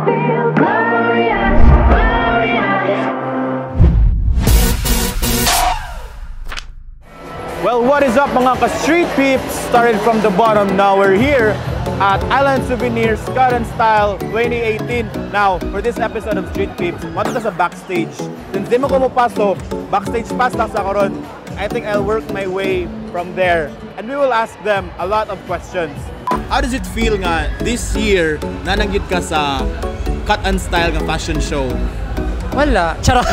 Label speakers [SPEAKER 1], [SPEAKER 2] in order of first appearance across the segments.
[SPEAKER 1] Feel glorious, glorious.
[SPEAKER 2] Well, what is up, mga ka-street peeps? Started from the bottom, now we're here at Island Souvenirs Cut and Style 2018. Now, for this episode of Street Peeps, mato ta sa backstage. Since di mo ko mopaso, backstage pass lang sa karon. I think I'll work my way from there. And we will ask them a lot of questions. How does it feel nga this year na nangyud ka sa Cut and Style nga fashion show?
[SPEAKER 3] Wala. Charot.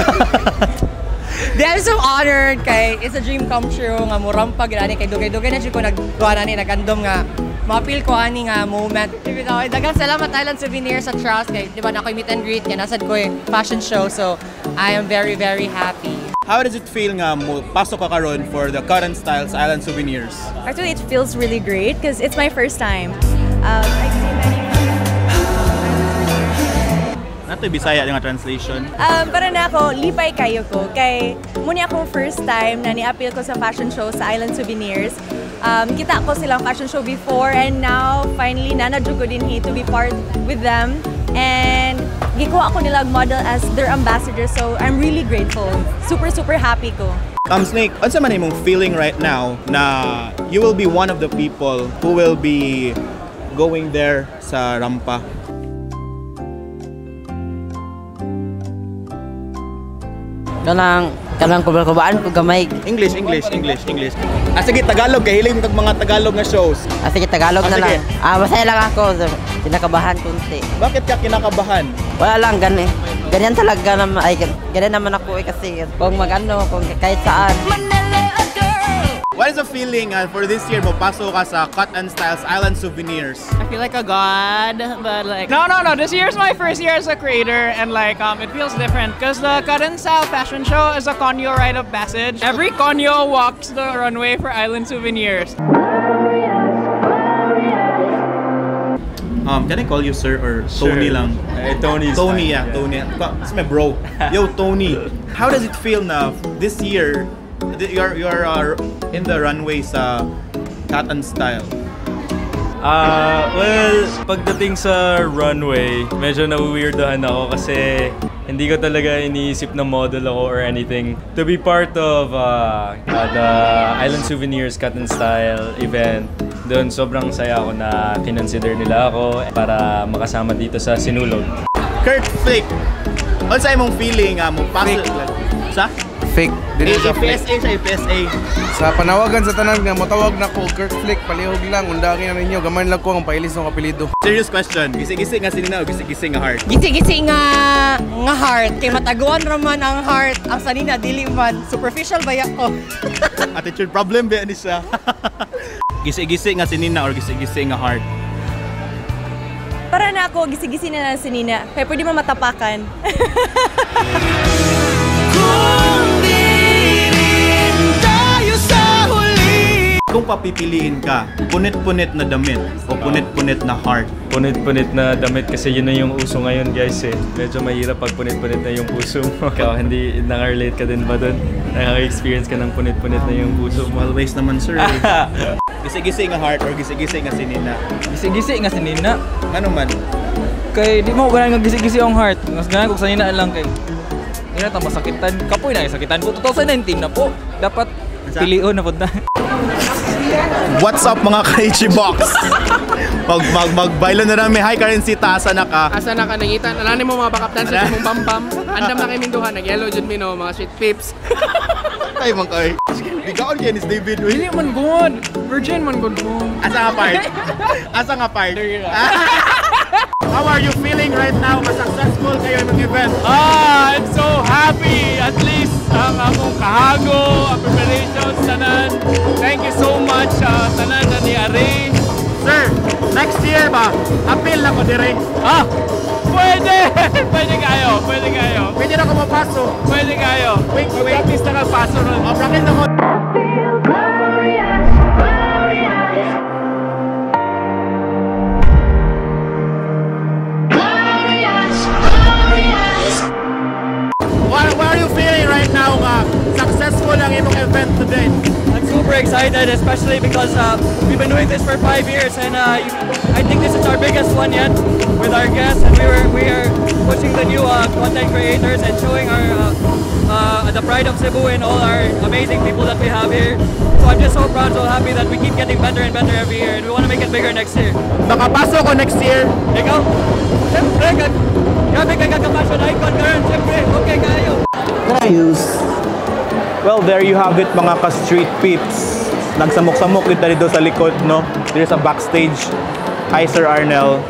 [SPEAKER 3] Di, I'm so honored kay it's a dream come true nga murampa gid ani kay dugay-dugay na jud ko nagkuha na ni nagandom nga ma-feel ko ani nga moment. Bitaw, daghang salamat Island Souvenir sa trust kay di ba na ako'y meet and greet kay nasad ko eh, fashion show, so I am very, very happy.
[SPEAKER 2] How does it feel nga mo pasok ka karon for the Cut and Style sa Island Souvenirs?
[SPEAKER 4] Actually, it feels really great because it's my first time. I've seen many.
[SPEAKER 2] Nato Bisaya nga translation.
[SPEAKER 4] Para na ako, lipay kayo ko. Kay muni akong first time na ni-appeal ko sa fashion show sa Island Souvenirs. Kita ko silang fashion show before and now, finally, nanadyo ko din here to be part with them. And gikuha ko nila model as their ambassador, so I'm really grateful. Super, super happy ko.
[SPEAKER 2] Snake, unsa man imong feeling right now na you will be one of the people who will be going there sa rampa?
[SPEAKER 5] Kanang kubal-kubaan ko gamay.
[SPEAKER 2] English, English, English, English. Ah, sige, Tagalog. Kahilig mo kag mga Tagalog nga shows.
[SPEAKER 5] Ah, sige, Tagalog
[SPEAKER 2] Ah,
[SPEAKER 5] na
[SPEAKER 2] sige.
[SPEAKER 5] lang. Ah, masaya lang ako. Kinakabahan kunti.
[SPEAKER 2] Bakit ka kinakabahan?
[SPEAKER 5] Wala lang, gani. Ganyan talaga naman, ay, ganyan naman ako eh kasi kung mag-ano, kung kahit saan.
[SPEAKER 2] What is the feeling for this year mo pasok ka sa Cut and Styles Island Souvenirs?
[SPEAKER 6] I feel like a god, but like no. This year's my first year as a creator, and like it feels different because the Cut and Style fashion show is a conyo rite of passage. Every conyo walks the runway for Island Souvenirs.
[SPEAKER 2] Can I call you sir or Tony
[SPEAKER 7] Sure.
[SPEAKER 2] lang?
[SPEAKER 7] Tony's
[SPEAKER 2] Tony,
[SPEAKER 7] fine.
[SPEAKER 2] yeah, Tony. It's my bro. Yo, Tony. How does it feel na this year you're in the runway sa Cut and Style?
[SPEAKER 7] Well, pagdating sa runway, medyo nawiweirdohan ako kasi hindi ko talaga iniisip na model ako or anything. To be part of the Island Souvenirs Cut and Style event, doon sobrang saya ako na kinonsider nila ako para makasama dito sa Sinulog.
[SPEAKER 2] Kurt Flick, unsa imong feeling mo pasok sa?
[SPEAKER 8] Fake. Dili sa fake.
[SPEAKER 2] PSA siya, PSA.
[SPEAKER 8] Sa panawagan sa tanan nga motawag na ko Kurt Flick, palihog lang undangin na ninyo gamay lang ko ang pailis ng apelyido.
[SPEAKER 2] Serious question. Gisi-gisi nga sinina o gisi-gisi nga heart?
[SPEAKER 3] Gisi-gisi nga heart kay mataguan ra man ang heart, ang sanina dili man superficial baya ko.
[SPEAKER 2] Attitude problem ba ni siya? Gisi-gisi nga sinina or gisi-gisi nga heart?
[SPEAKER 4] Para na ako, gisi-gisi na lang si Nina. Kaya pwede mo matapakan.
[SPEAKER 2] Kung papipiliin ka, punit-punit na damit o punit-punit na heart?
[SPEAKER 7] Punit-punit na damit kasi yun na yung uso ngayon, guys eh. Medyo mahirap pag punit-punit na yung puso mo. Ikaw, hindi nakaka-relate ka din ba dun? Nakaka-experience ka ng punit-punit na yung puso mo?
[SPEAKER 2] Always naman, sir. Gisi-gisi nga heart or gisi-gisi nga sinina?
[SPEAKER 9] Gisi-gisi nga sinina.
[SPEAKER 2] Ano man?
[SPEAKER 9] Kay di mo ganahan nga gisi-gisi ang heart. Mas ganahan kog sanina lang kay di na ta masakitan. Kapoy na sakitan po. 2019 na po. Dapat pilion na pud na.
[SPEAKER 2] What's up mga ka-Ichi Box? Mag-bailo na namin. Hi Karen Sita, asa na ka?
[SPEAKER 6] Asa na ka nangitan? Alani mo mga backup dancers mong bam-bam. Andam na kay Minduha, nag-yellow jud mi no, mga sweet pips.
[SPEAKER 2] Ay man kay. Bigaon kay ni David. Uy.
[SPEAKER 6] Dili man good. Virgin man good ko.
[SPEAKER 2] Asa nga part? Asa nga part? How are you feeling right now? Mas successful kayo ng event?
[SPEAKER 6] I'm so happy! At least ang among kahago, ang preparations, tanan. Thank you so much, tanan na ni Ari.
[SPEAKER 2] Sir, next year ba? Appeal na ko dire.
[SPEAKER 6] Ah! Pwede! Pwede kayo! Pwede kayo!
[SPEAKER 2] Pwede na ko mapaso.
[SPEAKER 6] Pwede kayo!
[SPEAKER 2] Wait, wait.
[SPEAKER 6] Practice na ka paso ron.
[SPEAKER 2] Oh, practice na ko.
[SPEAKER 1] Feel glorious, glorious. Glorious, glorious.
[SPEAKER 2] What are you feeling right now nga successful ang imong event today?
[SPEAKER 6] I'm super
[SPEAKER 10] super excited, especially because we've been doing this for 5 years, and I think this is our biggest one yet with our guests. And we are pushing the new content creators and showing our the pride of Cebu and all our amazing people that we have here. So I'm just so proud, so happy that we keep getting better and better every year, and we want to make it bigger next year.
[SPEAKER 2] Nakapasok ko next year.
[SPEAKER 10] Ikaw? Siyempre, grabe ka ka-fashion icon karon. Siyempre, okay kayo.
[SPEAKER 2] Well, there you have it, mga ka-street peeps. Nagsamok-samok dito dito sa likod, no? There's a backstage. Hi, Sir Arnel.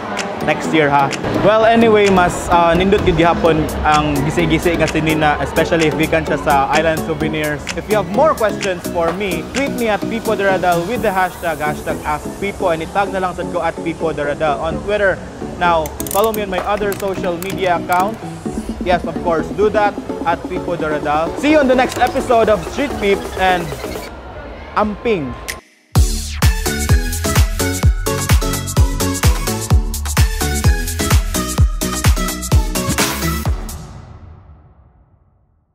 [SPEAKER 2] Next year, ha? Well, anyway, mas nindot gid gihapon ang gisi-gisi nga sinina, especially if gikan siya sa Island Souvenirs. If you have more questions for me, tweet me at Pipo Daradal with the hashtag, #AskPipo, and itag na lang sad ko @PipoDaradal on Twitter. Now, follow me on my other social media accounts. Yes, of course, do that at Pipo Daradal. See you on the next episode of Street Peeps and Amping.